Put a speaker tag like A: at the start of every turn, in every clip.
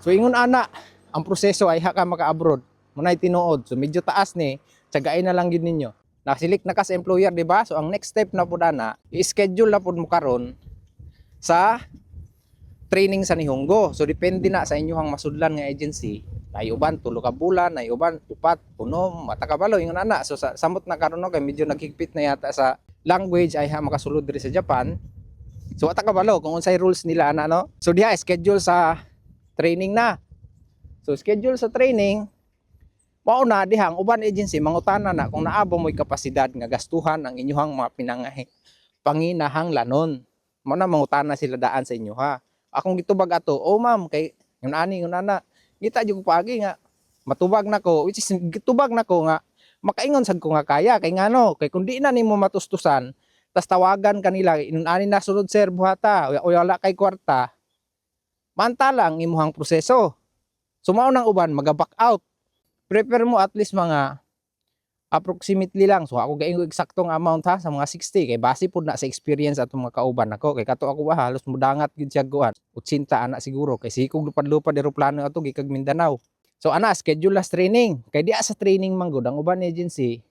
A: So ingon ana ang proseso ay ha ka maka-abroad. Munay tinuod. So medyo taas ni, tsagain na lang gyud ninyo. Nasilik na ka sa employer, di ba? So ang next step na pud ana, i-schedule na pud mo karon sa training sa Nihongo. So depende na sa inyong masudlan nga agency. Nay uban 3 ka bulan, nay uban 4, 6, mata kabalo ingon ana. So samot na karon, no, kay medyo naghigpit na yata sa language ay ha makasulod diri sa Japan. So wata kabalo kung unsay rules nila ana, no. So diha schedule sa training na. So schedule sa training, mao na diha ang uban agency mangutana na kung naa ba mo'y kapasidad nga gastuhan ang inyuhang mga pinangahi panginahanglanon. Mao na mangutana sila daan sa inyo ha. Akong gitubag ato, "Oh ma'am, kay yun ani yun ana." Ngita jud ko paagi nga matubag nako, which is gitubag nako nga makaingon sad ko nga kaya, kay ngano, kay kung di na nimo matustusan tas tawagan kanila, "Ingon ani na sulod, sir, buhata," o wala kay kwarta, maantala ang imuhang proseso. So mao nang uban maga-back out. Prepare mo at least mga approximately lang. So ako gaingon eksaktong amount ha, sa mga 60, kay base pud na sa experience atong mga kauban nako, kay kato ako ba halos mudangat gyud siya guan. 80 ana siguro, kay sikog lupad-lupad eroplano ato gikag Mindanao. So ana, schedule last training. Kay diya sa training man gud ang uban agency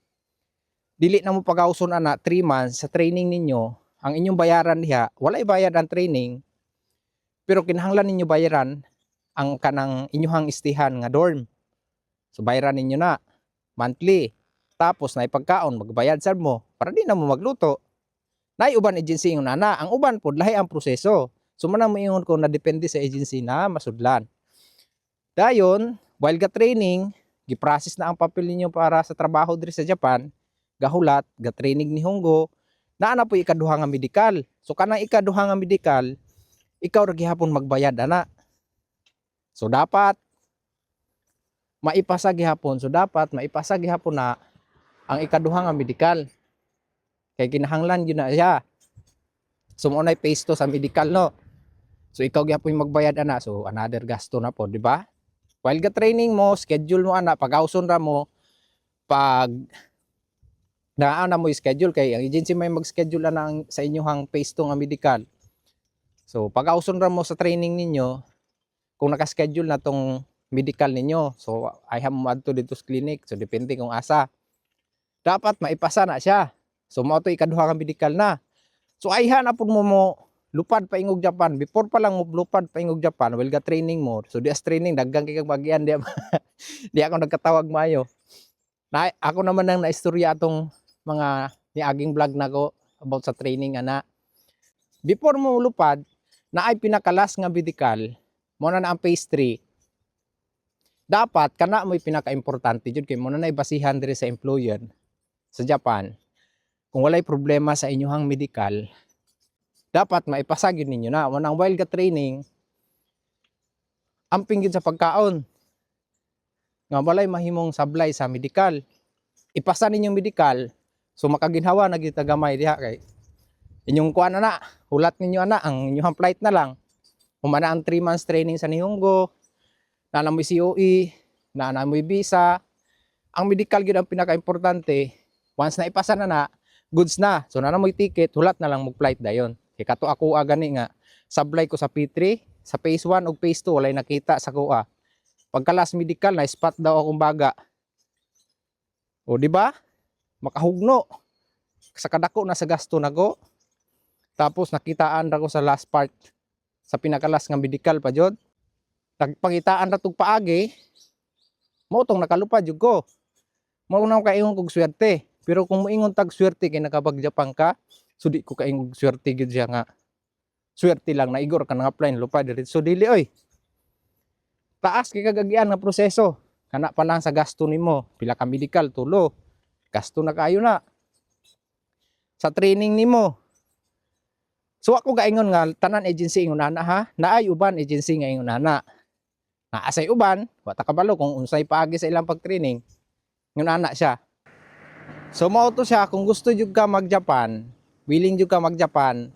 A: dili na mo pagawson ana 3 months sa training ninyo. Ang inyong bayaran diha, walay bayad ang training, pero kinahanglan ninyo bayaran ang kanang inyuhang istihan nga dorm. So bayaran ninyo na monthly. Tapos na pagkaon, magbayad sad mo para di na mo magluto. Nay uban agency ingon ana, ang uban pod lahi ang proseso. So man ang moingon ko na depende sa agency na masudlan. Dayon, while ga training, gi-process na ang papel ninyo para sa trabaho diri sa Japan, gahulat, ga training Nihongo, naa na po ikaduha nga medical. So kanang ikaduha nga medical, ikaw ra gihapon magbayad ana. So dapat maipasa gihapon. So dapat maipasa gihapon na ang ikaduha nga medical. Kay kinahanglan gyud na siya. So mao nay phase 2 sa medical, no. So ikaw gihapon yung magbayad ana. So another gasto na po, di ba? While ga training mo, schedule mo ana, pag-awson ra mo, pag naa na mo schedule, kay ang agency may mag-schedule ana ang, sa inyong phase 2 nga medical. So pag-awson ra mo sa training ninyo, kung naka-schedule na tong medical ninyo. So I have mo adto dito sa clinic. So depende kung asa. Dapat maipasa na siya. So mao to ikaduha nga medical na. So ayha na pud mo mo lupad paingog Japan. Before pa lang mo lupad paingog Japan, while ga training mo. So di as training daghan kay kag bagian, di ako nagkatawag maayo. Na ako naman nang naistorya atong mga niaging vlog nako about sa training ana. Before mo lupad, na ay pinaka-last nga medical, mo na na ang phase 3. Dapat kana mo'y pinaka-importante jud kay mo na nay basihan diri sa employer sa Japan. Kung walay problema sa inyuhang medical, dapat maipasa gyud ninyo na. Mo nang while ga training, amping gyud sa pagkaon nga walay mahimong sablay sa medical. Ipasa ninyong medical, so makaginhawa na gyud ta gamay diha kay inyong kuan na na, hulat ninyo ana, ang inyong flight na lang. Humana ang 3 months training sa Nihongo, naa na mo'y COE, naa na mo'y visa. Ang medical gyud ang pinaka-importante. Once na ipasa na na, goods na. So naa na mo'y ticket, hulat na lang mo flight dayon. Kay kato ako gani nga sablay ko sa P3, sa phase 1 ug phase 2 walay nakita sa kuha. Pagka last medical na spot daw akong baga. O, di ba? Makahugno. Sa kadako na sa gasto nako. Tapos nakitaan ra ko sa last part, sa pinaka-last nga medical pa jud. Nagpangitaan ra tug paagi. Mao tong nakalupad jud ko. Mao na kaingon kog swerte. Pero kung moingon tag swerte kay nakapag-Japan ka, so di ko kaingon swerte gyud siya nga swerte lang na igor ka nga apply, lupad diri. So dili oy. Taas kay kagagian nga proseso. Kana pa lang sa gasto nimo, pila ka medical, tulo. Gasto na kayo na. Sa training nimo. So ako gaingon nga tanan agency ingon ana ha, naay uban agency nga ingon ana. Naa say uban, wa ta kabalo kung unsay paagi sa ilang pag-training. Ingon ana siya. So mao to siya, kung gusto jud ka mag-Japan, willing jud ka mag-Japan.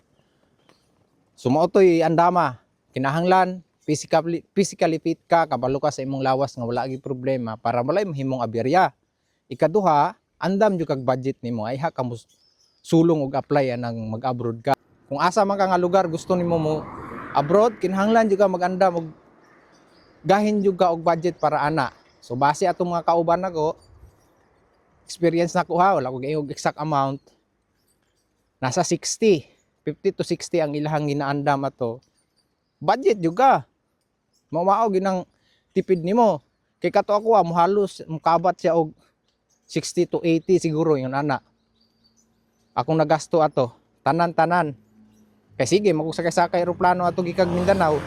A: So mao to'y andama. Kinahanglan physically fit ka, kabalo ka sa imong lawas nga wala gi problema para walay mahimong aberya. Ikaduha, andam jud kag budget nimo ay ha ka mo sulong og apply anang mag-abroad ka. Kung asa man ka nga lugar gusto nimo mo abroad, kinahanglan jud ka magandam og Gahin jud ka og budget para ana. So base atong mga kauban nako, experience na ko ha, wala ko gaingog exact amount. Nasa 60, 50 to 60 ang ilahang ginaandam ato. Budget jud ka. Mao ginang tipid nimo. Kay kato ako ah, mohalos mukabat siya og 60 to 80 siguro yung ana. Akong nagasto ato, tanan-tanan. Kay sige, magusakay-sakay eroplano ato gikag Mindanao.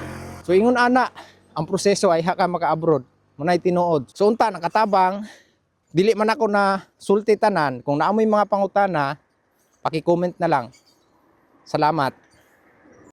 A: So ingon ana, ang proseso ay haka maka-abroad. Munay tinuod. So unta nakatabang, dili man ako na sulti tanan. Kung naa moy mga pangutana, paki-comment na lang. Salamat.